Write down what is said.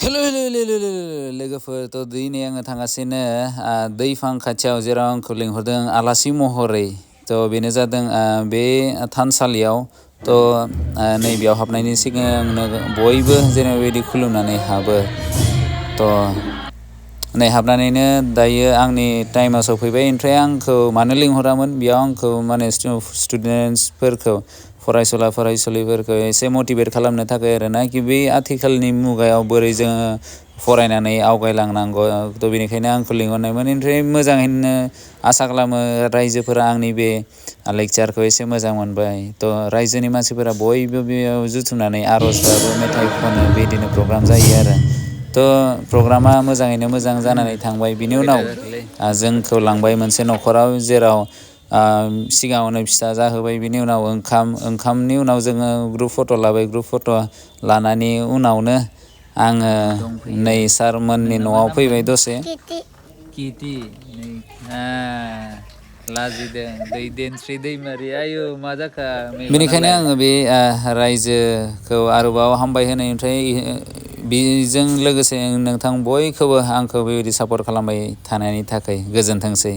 हेल' लोगोफोर दिनै आङो थांगासिनो दैफां खाथियाव जेराव आंखौ लिंहरदों आलासि महरै बेनो जादों बे थानसालियाव नैबेयाव हाबनायनि सिगांनो बयबो जेनेबा बेबायदि खुलुमनानै हाबो नै हाबनानैनो दायो आंनि टाइमा सफैबाय ओमफ्राय आंखौ मानो लिंहरामोन बेयाव आंखौ माने स्टुडेन्टसफोरखौ फरायसुला फरायसुलिफोरखौ एसे मटिभेट खालामनो थाखाय आरोना कि बे आथिखालनि मुगायाव बोरै जोङो फरायनानै आवगायलांनांगौ बेनिखायनो आंखौ लिंहरनायमोन ओमफ्राय मोजाङैनो आसा खालामो रायजोफोरा आंनि बे लेक्चारखौ एसे मोजां मोनबाय रायजोनि मानसिफोरा बयबो बेयाव जुथुमनानै आर'ज गाबो मेथाइ खनो बिदिनो प्रग्राम जायो आरो प्रग्रामा मोजाङैनो मोजां जानानै थांबाय बिनि उनाव जोंखौ लांबाय मोनसे न'खराव जेराव सिगाङावनो फिथा जाहोबाय बिनि उनाव ओंखामनि उनाव जोङो ग्रुप फट' लाबाय ग्रुप फट' लानायनि उनावनो आङो नै सारमोननि न'आव फैबाय दसे लाजिदों दैदेनस्रि दैमारि आयु मा जाखो बेनिखायनो आङो बे रायजोखौ आरोबाव हामबाय होनायनिफ्राय बेजों लोगोसे नोंथां बयखौबो आंखौ बेबायदि सापर्ट खालामबाय थानायनि थाखाय गोजोनथोंसै।